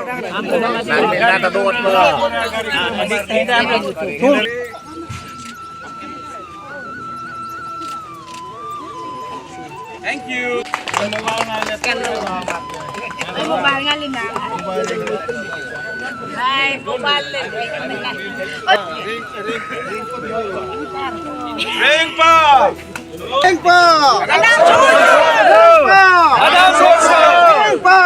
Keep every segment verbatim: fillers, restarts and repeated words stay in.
Thank you. Mobile ngali na. Hai, mobile le. Ring pa. Ring pa. Ring pa. Ring pa.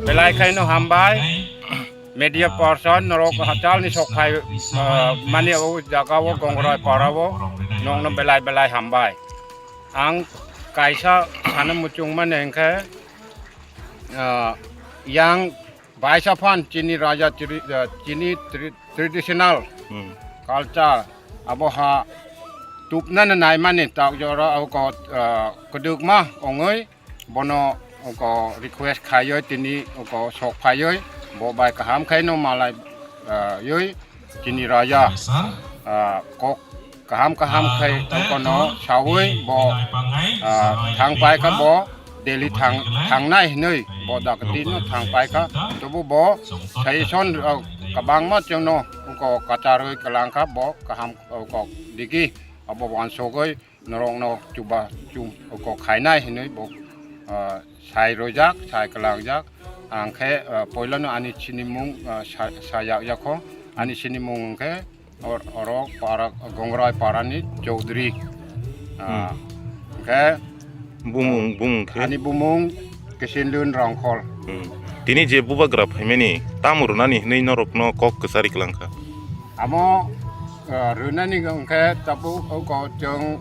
Belai khaino hambai. Media person norok hachal ni sok phai, ah, mani o jaga o Gongrai para o nokno belai belai hambai. Ang kaisa sana muchung mani hingkhe, ah, yang baisa phan chini raja tri-, ah, chini tri-, traditional Hmm. culture abo ha tupnani naimani tak jora abo ko, ah, kwdwkma ongoi. Bono oko request khaioi tini oko sok phaioi bo bai kaham khaino malai, ah, yoi tini raja, ah, kok kaham kaham khai okono saui bo, ah, thang pai kha bo Delhi thang, thangnai hinui bo dakti no thang pai kha tobu bo suggestion, ah, kabangma chengno oko kacharoi kalang kha bo kaham oko digi abo wansogoi. Norokno chuba chum kok khainai hinui bo, ah, sai rojak, sai kalangjak. Ang khe, ah, poilano ani sinimung, ah, sa, sa yak yakho. Ani sinimung hwnkhe or-, oro para, Gongrai parani Chaudhary. Ah, Hmm. Hwnkhe Bumung, bumung khe? Ani bumung Kisindun Rongkhol. Hmm. Tini je bubagra phaimani, tamo rwnani hinui norokno kok kwchari kwlangkha? Amo, ah, rwnani hwnkhe tabuk oko chwng,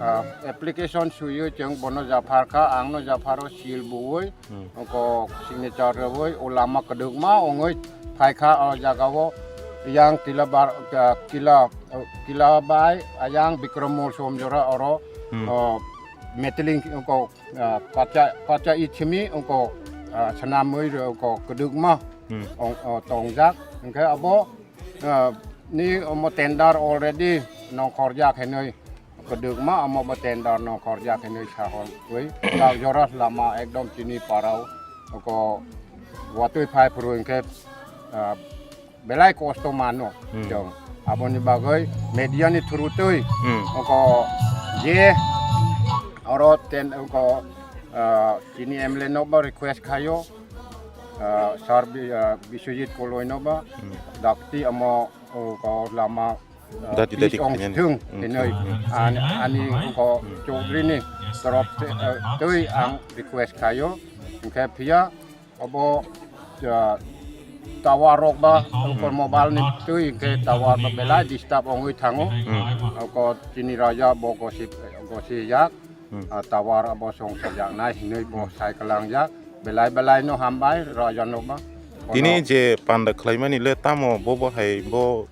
ah, application suiwi chwng bono japhar kha, angno japharo seal buwi, Hmm. oko signature rwwi, o lama kwdwkma wngwi phai kha o jagao yang tila bar, ah, kila, ah, kila bai ayang Bikram Mol somjora oro, Hmm. ah, Meteling oko ah, kacha, kacha i simi ongko, ah, swnamwi rw ongko kwdwkma Hmm. ong, oh, tongjak. Hwnkhe abo, ah, ni omo tender already nongkhorjak hinwi kwdwkma omo bo tender nongkhorjak hinwi sahorwi tak jora lama ekdom chini parao oko watwi phai phuru hwnkhe, ah, belai kosto mano Hmm. chwng. Aboni bagwi media ni through twi Hmm. oko je oro ten oko, ah, chini M L A no ba request khaio, ah, sir Bi-, ah, Biswajit Koloi no ba Hmm. dakti amo oko lama, ah, Dati, dati pitch ong khainani. Sithung Hmm. hinwi Hmm. ani, ani oko Chaudhary ni torof te, ah, twi ang request khaio. Hwnkhe phiya Obo, ah, tower rok ba, Hmm. oko mobile ni twi hwnkhe tower ba belai disturb wngwi thango. Hmm. Oko chini raja bo gosi, gosi jak, Hmm. ah, tower abo song sajak nai hinwi bo Hmm. sai kwlang jak. Belai belai no hambai raja no ba. Tini Kono je panda khlaimani le tamo bo bo hai bo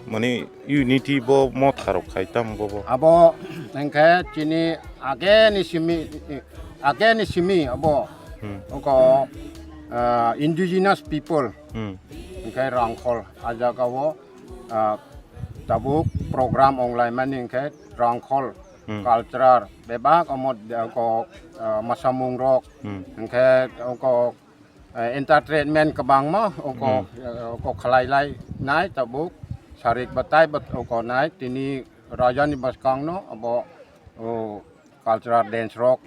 Mani unity bo motha rok khai tamo bobo. Abo hwnkhe chini age ni simi, age ni simi abo Hmm. oko, ah, indigenous people Hmm. hwnkhe Rangkhol a jaga o, ah, tabuk program onglaimani hwnkhe Rangkhol Hmm. cultural bebak omo oko, ah, masamung rok Hmm. hwnkhe oko eh, entertainment kwbangma oko, Hmm. eh, oko khlai lai nai tabuk sarik batai bat oko nai tini raja ni bwskang no abo, o, cultural dance rok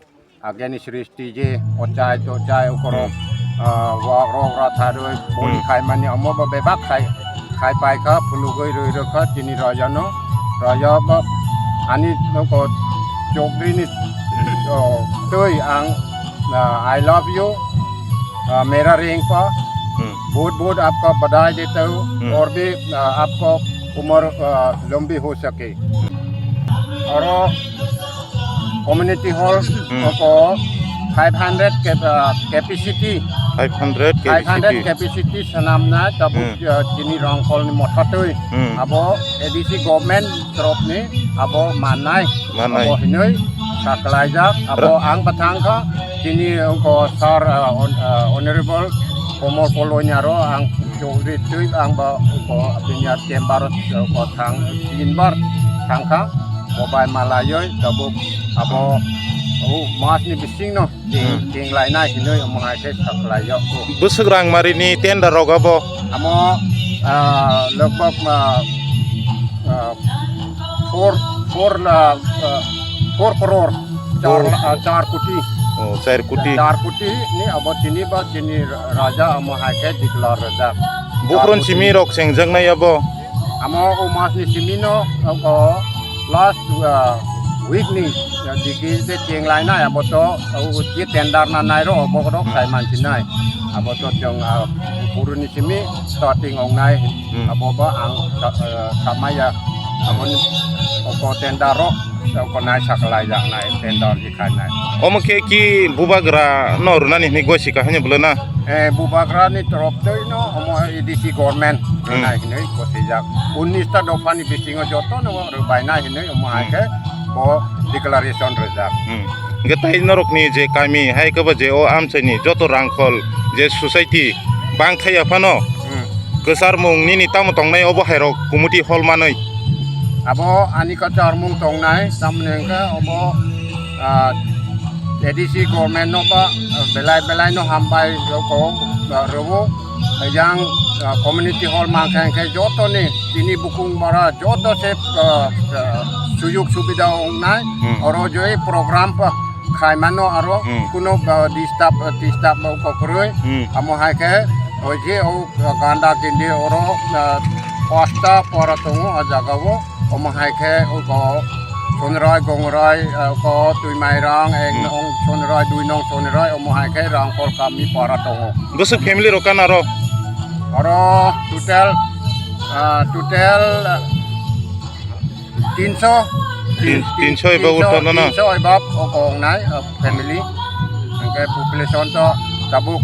ageni srishti je ochai tochai okorok, Hmm. ah, wak rok ratharwi boni Hmm. khaimani omo bo bebak khai, khai pai kha phunugwi rwi rwkha tini raja no. Raja bo ani nokho Chokri ni, oh, twi ang, ah, I love you, ah, mera ring pa, Hmm. bahut bahut aapka badai deta hu, Hmm. aur bhi, ah, aapko umar, ah, lambi ho sake. Aro community hall Hmm. ko five hundred cap-, ah, capacity Five hundred K P C T. Five hundred K P C T swnamnai tabuk, Hmm. ah, chini rangkholni mothatwi Hmm. abo A D C government torof ni abo mannai. Mannai. Abo hinwi saklaijak. Abo Ra- ang bathang kha chini ungko sir, ah, hon-, ah, honorable Komol Koloni aro ang Chaudhary twi ang ba ungko bini chamber, ah, ko thang tinbar thangkha. Bo bai malaioi tabuk abo o mas ni bisingno Cheng, Hmm. cheng lainai hinwi omo hai khe saklai o. Bwswk rang mari ni tender rok abo? Amo, ah, logbok, ah, ah, four, four, ah, ah, four crore, char, Oh. ah, char koti. Oh, char koti. Char koti ni abo chini ba chini raja omo hai khe declare rijak. Buphron Char koti. Simi rok chengjaknai abo? Amo o mas ni simi no, o last, ah, week ni, ah, digi je cheng lainai abo to, o je tender na nai ro, abo ro Hmm. khai mansinai. Abo to chwng, ah, buru ni simi starting ong nai, Hmm. abo ba ang sa-, ah, samaya. Abo ni o ko tender ro, o ko nai saklai jak nai, tender je khai nai. Omo khe ki bubagra no rwnani hwnwi goi sika hwnwi bwlwi na? Eh, bubagra ni torop twi no omo A D C government Hmm. rwnai hinwi gosijak. Unnis ta dopha ni bisingo joto no rwbainai hinwi omo hai Hmm. khe bo declaration rijak. Hmm. Hwnkhe tai norokni je kami hai khe bo je o amchaini joto rangkhol je society bangthai ya phano Hmm. kwcharmung nini tamo tongnai obo hai rok committee hol manwi? Abo ani kwcharmung tongnai, tamni hwnkhe obo, ah, A D C government no ba, ah, belai belai no hambai roko, ah, rwo. Yang, ah, community hall mankha hwnkhe jotoni chini bukung bara joto se, ah, ah, sujug subida wngnai. Hmm. Oro joi program pa khai mano aro Hmm. kuno, ah, disturb, ah, disturb ba kokroi. Hmm. Amo hai khe o je o ganda gindi oro, ah, pasta pora tongo o jaga o. Omo hai khe uko Sonrai, Gongrai, ah, uko Twimairang, ek Hmm. nong Sonrai, dui nong Sonrai, omo hai khe Rangkhol kami para tongo. Bwswk family rok kana ro? Oro total, ah, total, ah, tinso. Tin-, tinso eba tinso, urtono na? Tinso eba uko ongnai, ah, family. Hwnkhe population to tabuk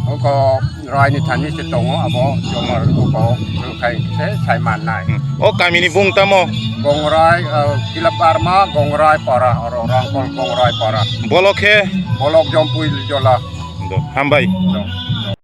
uko Raini thani se tongo, abo jomar uko khai se sai mannai. Hmm. O kamini bung tamo? Gongrai, ah, Kilabarma, Gongrai para, oro Rangkhol Gongrai para. Bolok khe? Bolok Jompui Jola. Do, hambai. Do.